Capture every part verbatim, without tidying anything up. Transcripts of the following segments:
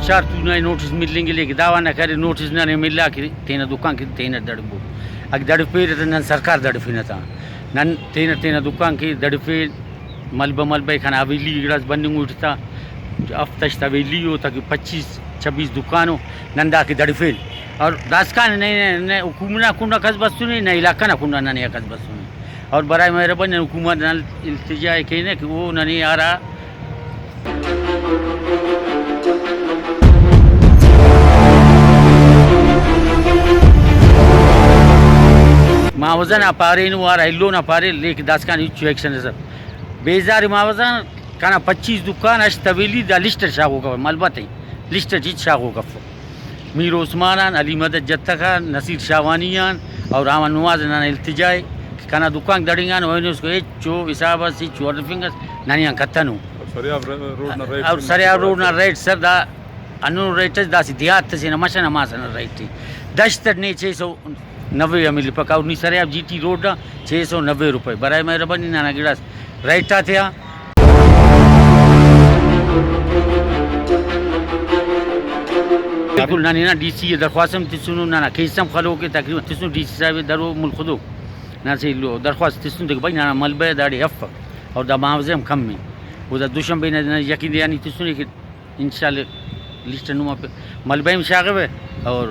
چار تو نئے نوٹس ملنگ لیکن دعویٰ نہ کرے، نوٹس ننے ملا کہ تینا دکان کہ تینا دڑبو۔ اگہ دڑفیرہ تہ نن سرکار دڑفنہ تا۔ نن تینا تینا دکان کہ دڑفین، ملبہ ملبہ کنا حویلی گڑاس بننگ اٹ تا۔ ہفت ہشت حویلی او تاکہ پچیس چھبیس دکان او، نن دا کہ دڑفین۔ اور داسکان نئے، نئے، نئے حکومت نا کنڈا کس بسنے، نہ علاقہ نا کنڈا ننے کس بسنے۔ اور برائے مہربانی نن حکومت نا التجا ء کینہ کہ او ننے ہرا معاوضہ نا پارین، او ہرا ایلو نا پارین، لیکن داسکان ہچو ایکشن اس اف۔ بیزار معاوضہ کنا پچیس دکان، ہشت حویلی، دا لسٹ اٹ شاغوک افک، ملبہ تے لسٹ اٹ ہچ شاغوک افک۔ میر عثمان آن، علی مدد جتک آن، نصیر شاہوانی آن اور احمد نواز ننا التجا ء کہ کنا دکانک دڑنگانو، اینو اسکو ہچو حساب اس، ہچو ہرفنگ اس، ننے آن کتنو۔ اور سریاب ر-، روڈ نا ریٹ اور سریاب روڈ نا ریٹ سر دا ہندنو ریٹ اس، داسہ دیہات اسے نا مش ئنا ماس ئنا ریٹ ء۔ دشت اٹ نے چھ سو نوے آ ملپک اور نی سریاب جی ٹی روڈ آ چھ سو نوے روپے۔ برائے مہربانی ننا گڑاس ریٹ آتیا۔ بالکل، نن ہنا ڈی سی ء درخواست ہم تسنن، ننا کیس ہم خلوک ء، تقریباً تسن ڈی سی صاحب ء درو ملک خدو نن سے ایلو درخواست تسن تہ کہ بھائی ننا ملبہ داڑے افک اور دا معاوضہ ہم کم ء۔ او دا دوشنبے نا نن یقین دہانی تسنے کہ انشاءاللہ لسٹ نما پہ ملبہ ہم شاغوہ اور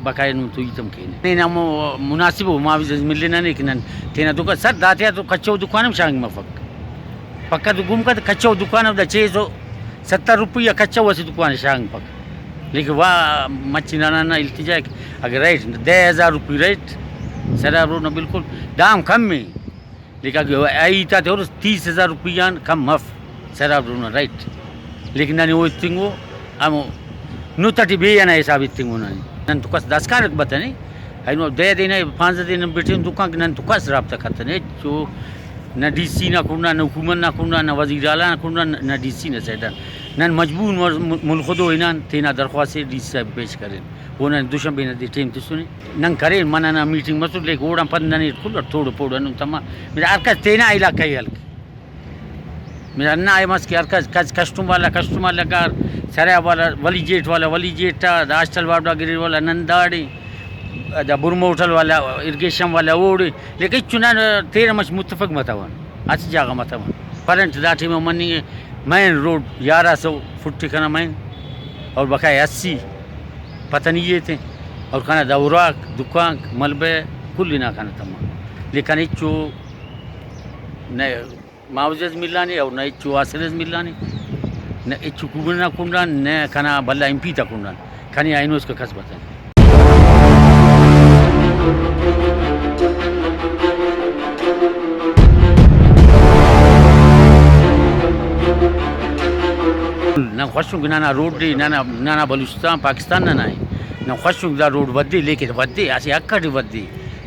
بقایا نم تو ہیت ہم کینہ۔ نن ہمو مناسب و معاوضہ ملنہ نے کہ نن تینا دکان سر داتیا تو کچو دکان ہم شاغنگ مفک۔ پکا تو گم کت کچو دکان ہم دا چھ سو ستر روپیہ کچو اسہ دکان شاغنگ پک۔ لیکن وا مچی ننا نا التجا کہ اگر ریٹ دہ ہزار روپی ریٹ سراب روڈ نا بالکل دام کم ء۔ لیکن اگہ ای ہیت آتے ہُرس، تیس ہزار روپیہ آن کم مف سیراب ڈرون نا ریٹ، لیکن ننے او ایتنگو ہمو نت ٹی بے ئنا حساب ایتنگو ننے۔ نن تو کس داسکان اٹ بتنے، اینو دہ دے نہ پانزدہ دے نن بٹن دکان کہ نن تو کس رابطہ کتنے، ہچو نہ ڈی سی نا کنڈا، نہ حکومت نا کنڈا، نہ وزیر اعلیٰ نا کنڈا، نہ ڈی سی نا سائیڈ آن۔ نن مجبور مر-، ملخدو ہنان تینا درخواست ءِ ڈی سی صاحب پیش کرین۔ اونا دوشنبے نا دے ٹائم تسنے۔ نن کرین، منہ نا میٹنگ مسر، لیکن اوڑان پد ننے کل اٹ توڑ پوڑ ہندن تما۔ مطلب ہر کس تینا علاقہ ءِ ہلک۔ مطلب ہندا اے مس کہ ہر کس، کس کسٹم والا، کسٹم والا کار، سریاب والا ولی جیٹ والا ولی جیٹ آ، دا ہاسٹل واڈا گریڈ والا نن داڑے، دا برما ہوٹل والا، ارگیشن والا اوڑے۔ لیکن ہچو نن تینا مش متفق متون، اسہ جاگہ متون۔ پرنٹ دا ٹائم مننگ ءِ مین روڈ یارہ سو فٹ کنا مین اور بقایا اسی پتنی ایتے اور کنا دا اراک، دکانک، ملبہ کل ہنا کنا تما۔ لیکن ہچو نہ معاوضہ اس ملانے اور نہ ہچو آسر اس ملانے، نہ ہچو حکومت نا کنڈان، نہ کنا بھلا ایم پی تا کنڈان۔ کنے آ اینو اسکا کس بتنے۔ نن خوشون کہ ننا روڈ ءِ، ننا، ننا بلوچستان، پاکستان ننا ءِ۔ نن خوشون دا روڈ ودے، لیکن ودے، اسہ حق اٹی ودے۔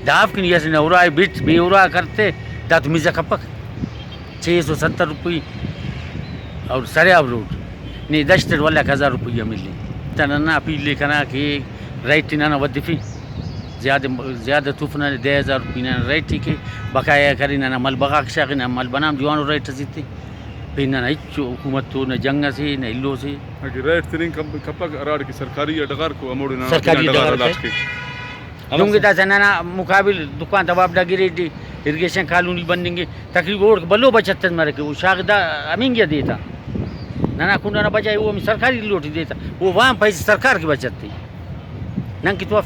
دافک نی اسہ نہ اراے بٹ، بے ارا کرتے، دا تو مزہ کپک۔ چھ سو ستر روپی اور سریاب روڈ، نی دشت اٹ ولدا ہزار روپیہ ملے۔ تا ننا اپیل ءِ کنا کہ ریٹ ننا ودفے، زیادہ، زیادہ تف ننے دہ ہزار روپی ننا ریٹ ءِ کے، بقایا کرے ننا ملبہ غاک شاغے، ننا ملبہ نا ہم جوانو ریٹ اس ایتے۔ پین ننا ہچو حکومت تو نہ جنگ اسے نہ ایلو سے۔ اگہ ریٹ تننگ کم-، کپک ہراڑے کہ سرکاری ڈغار کو ہموڑے ننا سرکاری تینا ڈغار ڈغار ہلاس کے۔ دنگے داسہ ننا مقابل دکان تا وابڈا گریڈ ارگیشن کالونی بننگے، تقریباً اوڑکہ بھلو بچت اس مرے کہ او شاغ دا ہمینگیا دیتا۔ ننا کنڈ ئنا بجائے او ہمے سرکاری لوٹی دیتا۔ او وام پیسہ سرکار کہ بچت تے۔ نن کہ تو اف۔